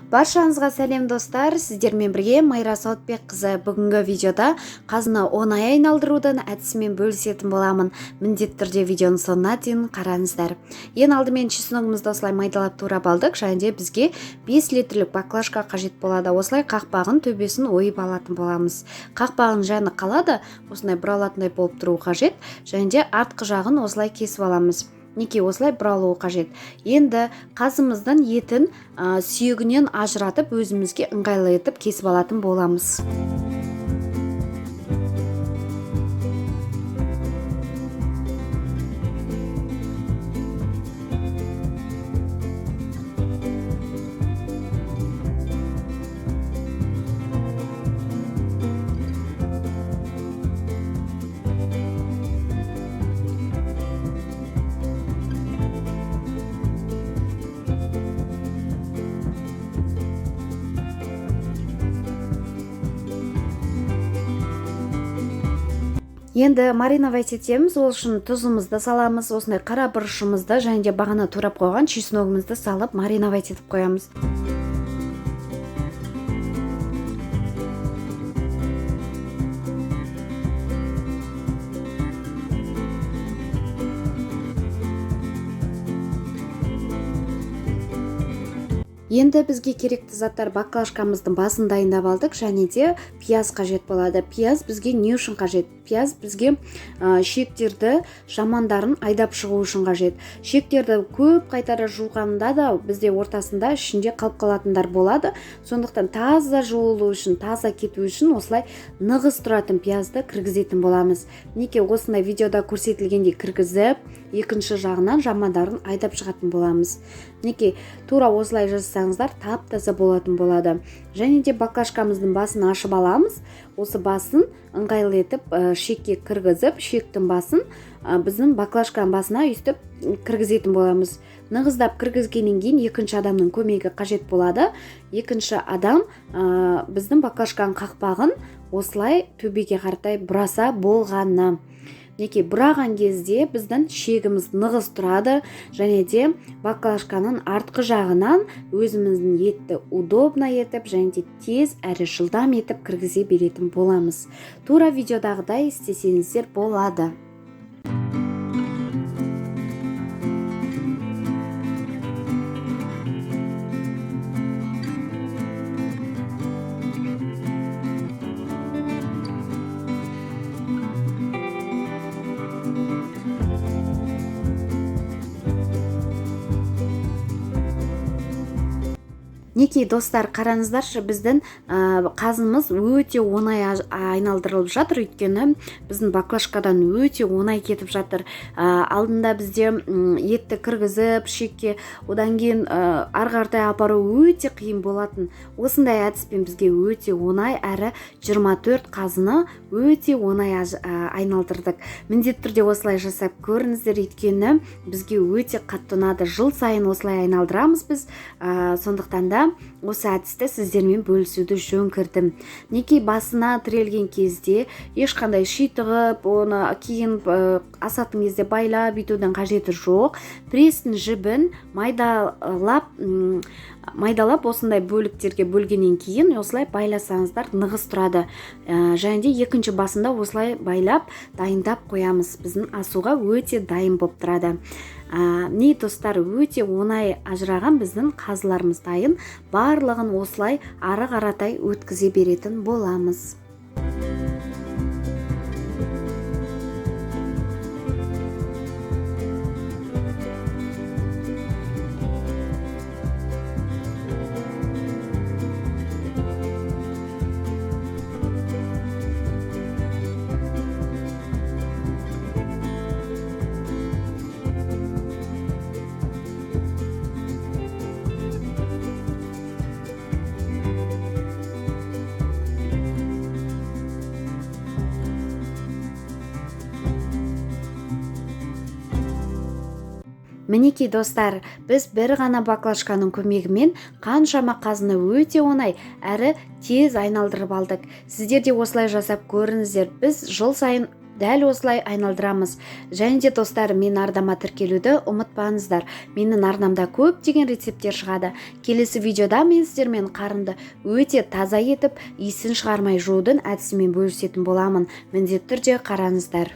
Баршаңызға сәлем, достар! Сіздермен бірге Майра Сауытбекқызы. Бүгінгі видеода қазыны оңай айналдырудың әдісімен бөлісетін боламын. Міндетті түрде видеоның соңына дейін қараңыздар. Ең алдымен чесногымызды осылай майдалап турап алдық және де бізге 5 литрлік баклажка қажет болады. Осылай қақпағын, төбесін ойып алатын боламыз. Қақпағын жаны қалады, осындай бұралатындай болып тұруы қажет және де артқы жағын осылай кесіп аламыз. Мінекей, осылай бұралуы қажет. Енді қазымыздың етін сүйегінен ажыратып, өзімізге ыңғайлы етіп кесіп алатын боламыз. Енді мариновать етеміз. Ол үшін тұзымызды саламыз, осындай қара бұрышымызды және де бағана турап қойған чесногымызды салып, мариновать етіп қоямыз. Енді бізге керекті заттар: баклажкамыздың басын дайындап алдық және де пияз қажет болады. Пияз бізге не үшін қажет? Пияз бізге шектерді, жамандарын айдап шығу үшін қажет. Шектерді көп қайтара жуғанда да бізде ортасында, ішінде қалып қалатындар болады. Сондықтан таза жуылу үшін, таза кету үшін осылай нығыз тұратын пиязды кіргізетін боламыз. Мінекей, осындай видеода көрсетілгендей кіргізіп, екінші жағынан жамандарын айдап шығатын боламыз. Мінекей, тура осылай жасасаңыздар, тап таза болатын болады. Және де баклажкамыздың басын ашып аламыз. Осы басын ыңғайлы етіп шекке кіргізіп, шектің басын біздің баклажканың басына өйстіп кіргізетін боламыз. Нығыздап кіргізгеннен кейін екінші адамның көмегі қажет болады. Екінші адам біздің баклажканың қақпағын осылай төбеге қаратай бұраса болғаны. Мінекей, бұраған кезде біздің шегіміз нығыз тұрады және де баклажканың артқы жағынан өзіміздің етті удобно етіп және де тез әрі жылдам етіп кіргізе беретін боламыз. Тура видеодағыдай істесеңіздер болады. Мінекей, достар, қараңыздаршы, біздің қазымыз өте оңай айналдырылып жатыр, өйткені біздің баклажкадан өте оңай кетіп жатыр. Алдында бізде етті кіргізіп шекке, одан кейін ары қаратай апару өте қиын болатын. Осындай әдіспен бізге өте оңай әрі 24 қазыны өте оңай айналдырдық. Міндетті түрде осылай жасап көріңіздер, өйткені бізге өте қатты ұнады. Жыл сайын осылай айналдырамыз біз. Сондықтан да осы әдісті сіздермен бөлісуді жөн көрдім. Мінекей, басына тірелген кезде ешқандай ши тығып, оны кейін асатын кезде байлап үйтудің қажеті жоқ. Пресстің жібін майдалап осындай бөліктерге бөлгеннен кейін осылай байласаңыздар, нығыз тұрады. Және де екінші басында осылай байлап дайындап қоямыз. Біздің асуға өте дайын болып тұрады. Міне, достар, өте оңай ажыраған біздің қазыларымыз дайын. Барлығын осылай ары қаратай өткізе беретін боламыз. Мінекей, достар, біз бір ғана баклажканың көмегімен қаншама қазыны өте оңай әрі тез айналдырып алдық. Сіздер де осылай жасап көріңіздер. Біз жыл сайын Дәл осылай айналдырамыз. Және де, достар, менің арнама тіркелуді ұмытпаңыздар. Менің арнамда көптеген рецепттер шығады. Келесі видеода мен сіздермен қарынды өте таза етіп, иісін шығармай жуудың әдісімен бөлісетін боламын. Міндетті түрде қараңыздар.